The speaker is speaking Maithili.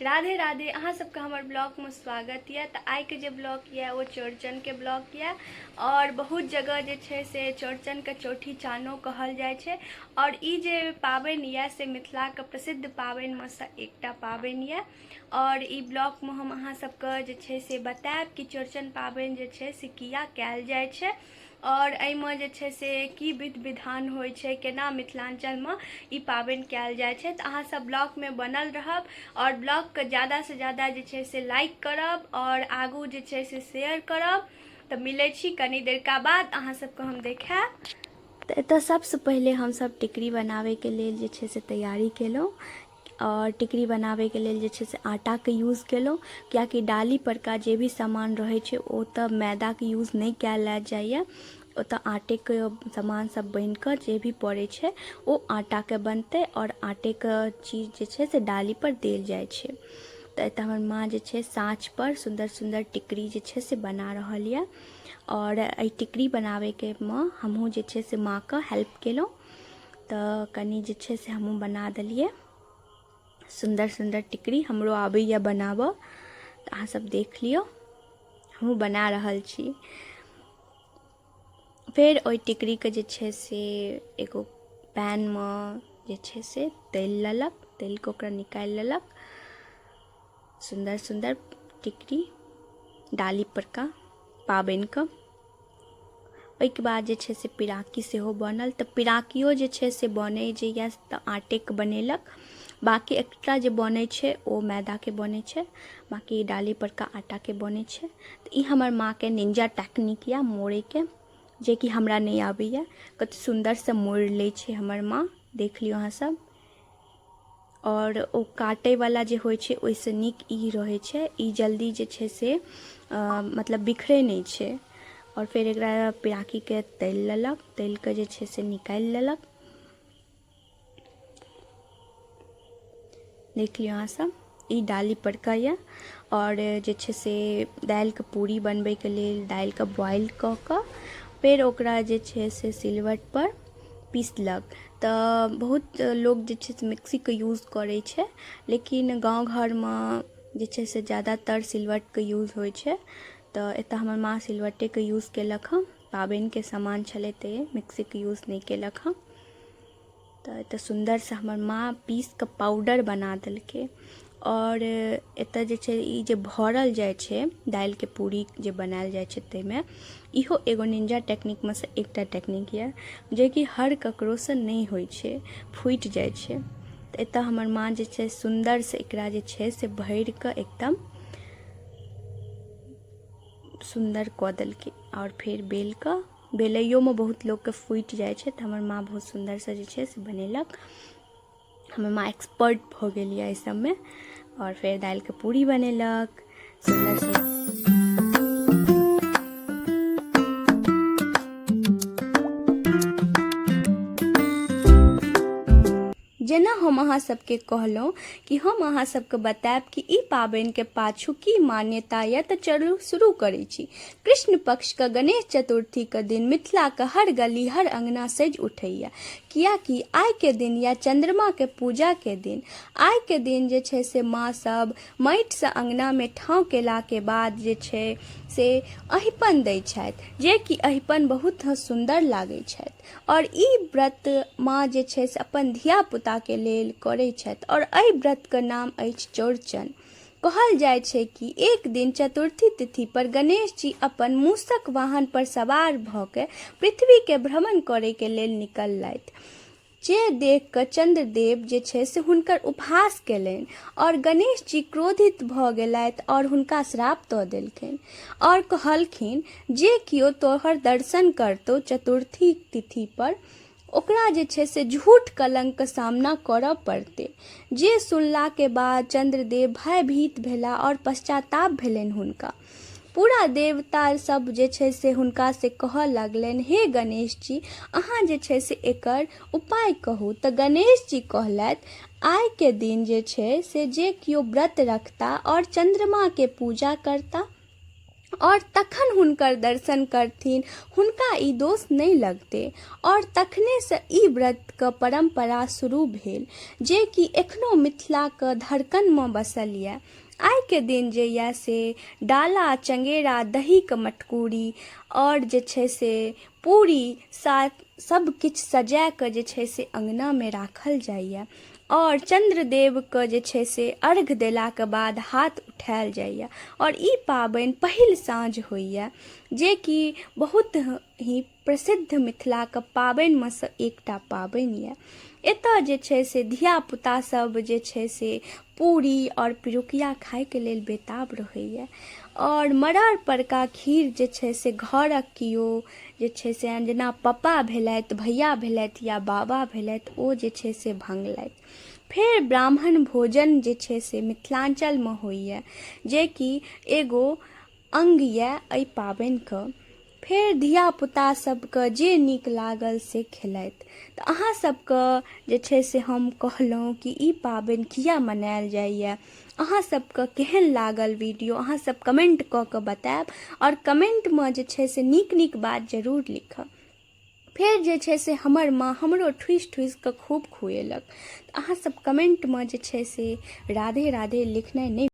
राधे राधे, अहाँ सबके हमर ब्लॉगमे स्वागत यऽ। तऽ आइके जे ब्लॉग यऽ ओ चौड़चनके ब्लॉग यऽ और बहुत जगह जे छै से चौड़चनके चौठी चानो कहल जाइ छै। और ई जे पाबनि यऽ से मिथिलाके प्रसिद्ध पाबनिमे सँ एकटा पाबनि यऽ। और ई ब्लॉगमे हम अहाँ सबके जे छै से बतायब कि चौड़चन पाबनि जे छै से किया कयल जाइ छै और एहिमे जे छै से की विध विधान होइ छै, केना मिथिलाञ्चलमे ई पाबनि कयल जाइ छै। तऽ अहाँ सब ब्लॉगमे बनल रहब और ब्लॉगके ज्यादासँ ज्यादा जे छै से लाइक करब और आगू जे छै से शेयर करब। तऽ मिलै छी कनी देरका बाद, अहाँ सबके हम देखायब। तऽ एतऽ सबसँ पहिले हमसब टिकरी बनाबैके लेल जे छै से तैयारी केलहुँ आओर टिकरी बनाबैके लेल जे छै से आटाके यूज केलहुँ, किएकि डाली परका जे भी सामान रहै छै ओ तऽ मैदाके यूज नहि कयल जाइए। ओतऽ आटेके सामान सब बनिकऽ जे भी पड़ै छै ओ आटाके बनतै आओर आटेके चीज जे छै से डालीपर देल जाइ छै। तऽ एतऽ हमर माँ जे छै साँचपर सुन्दर सुन्दर टिकरी जे छै से बना रहल यऽ आओर एहि टिकरी बनाबैके मे हमहूँ जे छै से माँके हेल्प केलहुँ। तऽ कनि जे छै से हमहूँ बना देलियै सुन्दर सुन्दर टिकरी। हमरो आबैए बनाबऽ, तऽ अहाँ सब देख लियौ, हमहूँ बना रहल छी। फेर ओहि टिकरीके जे छै से एगो पैनमे जे छै से तलि लेलक, तलिके ओकरा निकालि लेलक। सुन्दर सुन्दर टिकरी डाली परका पाबनिके। ओहिके बाद जे छै से पिराकी सेहो बनल। तऽ पिराकियो जे छै से बनै जे यए तऽ आटेके बनेलक, बाँकी एक्स्ट्रा जे बनै छै ओ मैदाके बनै छै, बाँकी डाली परका आटाके बनै छै। तऽ ई हमर माँके निंजा टेक्निक यऽ मोड़ैके, जेकि हमरा नहि आबैए। कते सुन्दरसँ मोड़ि लै छै हमर माँ, देख लियौ अहाँसभ। आओर ओ काटैवला जे होइ छै ओहिसँ नीक ई रहै छै, ई जल्दी जे छै से मतलब बिखरै नहि छै। आओर फेर एकरा पिराकीके तलि लेलक, तलिके जे छै से निकालि लेलक। देख लियौ अहाँसभ, ई डाली परका यऽ। आओर जे छै से दालिके पूरी बनबैके लेल दालिके बॉयल कऽ कऽ फेर ओकरा जे छै से सिलवटपर पीसलक। तऽ बहुत लोक जे छै से मिक्सीके यूज करै छै, लेकिन गाँव घरमे जे छै से ज्यादातर सिलवटके यूज होइ छै। तऽ एतऽ हमर माँ सिलवटेके यूज केलक हँ, पाबनिके सामान छलै तऽ मिक्सीके यूज नहि केलक हँ। तऽ एतऽ सुन्दरसँ हमर माँ पीस कऽ पाउडर बना देलकै। आओर एतऽ जे छै ई जे भरल जाइ छै दालिके पूरी जे बनायल जाइ छै, ताहिमे इहो एगो निंजा टेक्निकमे सँ एकटा टेक्निक यऽ, जेकि हर ककरोसँ नहि होइ छै, फूटि जाइ छै। तऽ एतऽ हमर माँ जे छै सुन्दरसँ एकरा जे छै से भरि कऽ एकदम सुन्दर कऽ देलकै। आओर फेर बेल कऽ, बेलैयोमे बहुत लोकके फूटि जाइ छै, तऽ हमर माँ बहुत सुन्दरसँ जे छै से बनेलक। हमर माँ एक्सपर्ट भऽ गेल यऽ एहि सबमे। आओर फेर दालिके पूरी बनेलक सुन्दरसँ। जेना हम अहाँ सबके कहलहुँ कि हम अहाँ सबके बतायब कि ई पाबनिके पाछू की मान्यता यऽ, तऽ चलू शुरू करै छी। कृष्ण पक्षके गणेश चतुर्थीके दिन मिथिलाके हर गली हर अङ्गना सजि उठैए, कियाकि आइके दिन या चन्द्रमाके पूजाके दिन। आइके दिन जे छै से माँ सब माटिसँ अङ्गनामे ठाँव केलाके बाद जे छै से अहिपन दै छथि, जेकि अहिपन बहुत सुन्दर लागै छथि। आओर ई व्रत माँ जे छै से अपन धियापुताके लेल करै छथि आओर एहि व्रतके नाम अछि चौड़चन। कहल जाइ छै कि एक दिन चतुर्थी तिथि पर गणेश जी अपन मूसक वाहन पर सवार भऽ के पृथ्वीके भ्रमण करैके लेल निकललथि, जे देख कऽ चन्द्रदेव जे छै से हुनकर उपहास केलनि आओर गणेश जी क्रोधित भऽ गेलथि आओर हुनका श्राप दऽ देलखिन आओर कहलखिन, जे केओ तोहर दर्शन करतौ चतुर्थी तिथि पर, ओकरा जे छै से झूठ कलंकके सामना करऽ पड़तै। जे सुनलाके बाद चन्द्रदेव भयभीत भेला आओर पश्चाताप भेलनि हुनका। पूरा देवता सब जे छै से हुनका से कहऽ लगलनि, हे गणेश जी, अहाँ जे छै से एकर उपाय कहू। तऽ गणेश जी कहलथि, आइके दिन जे छै से जे केओ व्रत रखता आओर चन्द्रमाके पूजा करता आओर तखन हुनकर दर्शन करथिन, हुनका ई दोष नहि लगतै। आओर तखनेसँ ई व्रतके परम्परा शुरू भेल, जेकि एखनो मिथिलाके धड़कनमे बसल यऽ। आइके दिन जे यऽ से डाला, चङ्गेरा, दहीके मटकूरी आओर जे छै से पूरी सब किछु सजाकऽ जे छै से अङ्गनामे राखल जाइए। आओर चन्द्रदेवके जे छै से अर्घ देलाके बाद हाथ उठायल जाइए। आओर ई पाबनि पहिल साँझ होइए, जेकि बहुत ही प्रसिद्ध मिथिलाके पाबनिमे सँ एकटा पाबनि यऽ। एतऽ जे छै से धियापुता सब जे छै से पूरी आओर पिरुकिया खाइके लेल बेताब रहैए। आओर मड़र परका खीर जे छै से घरक केओ जे छै से जेना पप्पा भेलथि, भैया भेलथि या बाबा भेलथि, ओ जे छै से भङ्गलथि। फेर ब्राह्मण भोजन जे छै से मिथिलाञ्चलमे होइए, जेकि एगो अङ्ग यऽ एहि पाबनिके। फेर धियापुता सबके जे नीक लागल से खेलथि। तऽ अहाँ सबके जे छै से हम कहलहुँ कि ई पाबनि किया मनायल जाइए। अहाँ सबके केहन लागल वीडियो, अहाँ सब कमेंट कऽ कऽ बतायब आओर कमेंटमे जे छै से नीक नीक बात जरूर लिखब। फेर जे छै से हमर माँ हमरो ठुसि ठुसि कऽ खूब खुएलक। तऽ अहाँ सब कमेंटमे जे छै से राधे राधे लिखनाइ नहि।